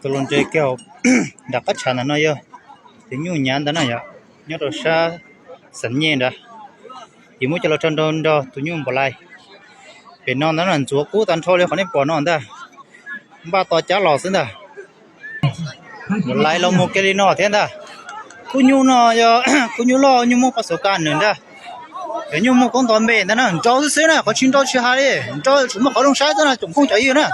Tus hluas nraug kiag nram qab tshav ntawm no yog tus nyuj nyav ntawd na yom, nyob rau sab xeem nyej nrad. Ces muab coj los tso nrog nrog tus nyuj npam lais. Pem no ntawd na ntxuav kub tag nrho li qhov nej pom no ntag. Npaj tos cab los xwb ntag. Npam lais los mus kiag li no thiab ntag. Khub nyuj no yog khub nyuj loj, nyuj muaj paj xauv kas nws ntag. Cov nyuj muaj koob nto npe ntag na, nrau xwb xwb na, qhov tsis nrau tsis hais li, nrau tsuas muaj qhov zoo saib xwb na, tsoom phooj cov ywg na.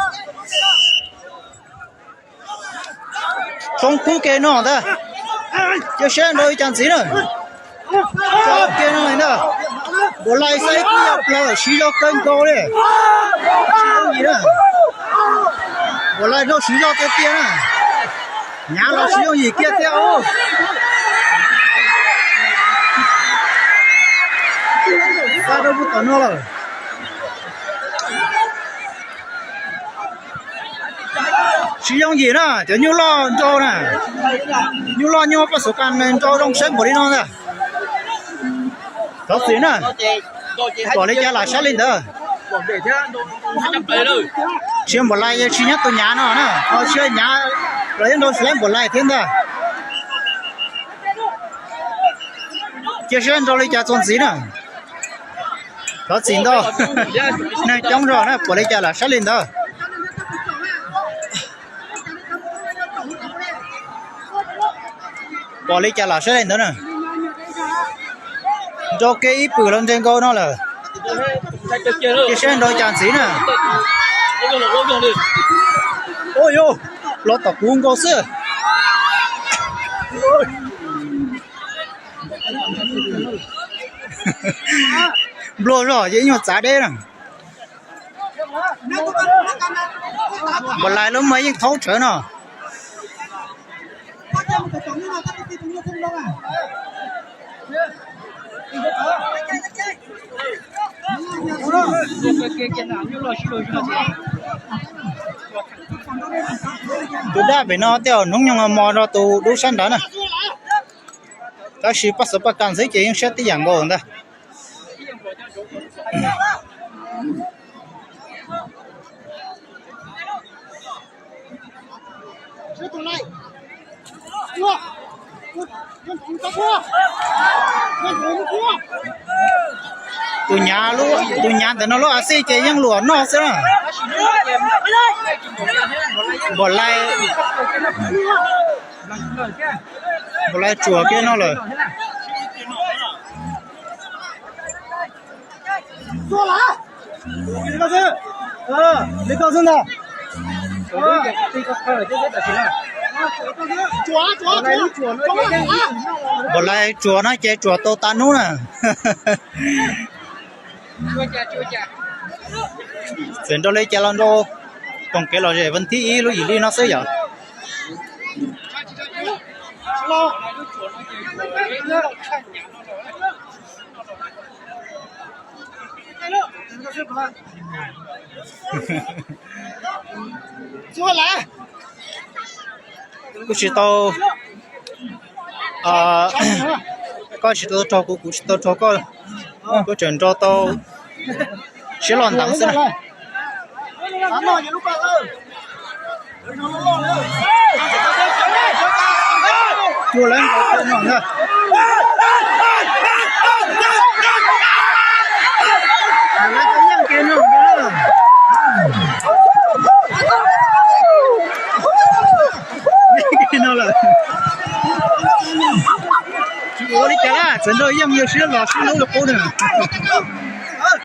Tsoo kub kiag no ntag. Cia saib nrau li cas ntxiv na. Tsoo kiag no ntag. Npam lais xaib kub yog plawg siv zog kawg nkaus li. Npam lais no siv zog tiag tiag na. Nyav los siv yooj yim kiag thiab os. Xa rau puag tom no lawm. Siv yooj yim na, cov nyuj loj nrau na. Nyuj loj nyuj paj xauv kas nrau zoo saib npaum li no ntag. Thov txim na. Npam li cas lam saib li ntawd. Tsis yog npam lais, tsis nyob tus nyav no na, ho tsis yog nyav los yeej nrau tsis laib npam lais thiab ntag. Cia saib nrau li cas txuas ntxiv na. Thov txim ntau. Neeg coob zog na, npam li cas lam saib li ntawd. Npam li cas lam saib li ntawd na. Nrau kiag ib pwm los ntseg nkaus no lawm. Cia saib nrau cas ntxiv na. Ua yus, los tom kuv nkaus xwb. Nplua zog ces ib nyuag txav deb na. Npam lais lub mas yeej thaub tshawv no. Tus dab pem no tej zaum hnub nyoog mos nrog tus dub sab nrad na. Tab sis paj xauv paj kas ntxwb ces yeej siab tib yam nkaus ntag. Tus nyav, tus nyav ntawm no lub a xij ces yeej luam noj xwb na. Npam lais, npam lais tsuam kiag no lawm. Npam lais tsuam no ces tsuam tau tas hnub na. Txawm nrau li cas los nrau, toom kev lom zem vas thib ib lub yim lij no xwb yom. Kuv tsis tau, koj tsis tau raug kuv, kuv tsis tau raug koj, kuv tseem nrau tau siab loj ntev xwb na. Tua lawv nkaus no na. Lawv tau yeej kiag no na. Yeej kiag no lawm. Tsis ua li cas lawm, txawm nrog yeej yog siab los siab lub los qub na.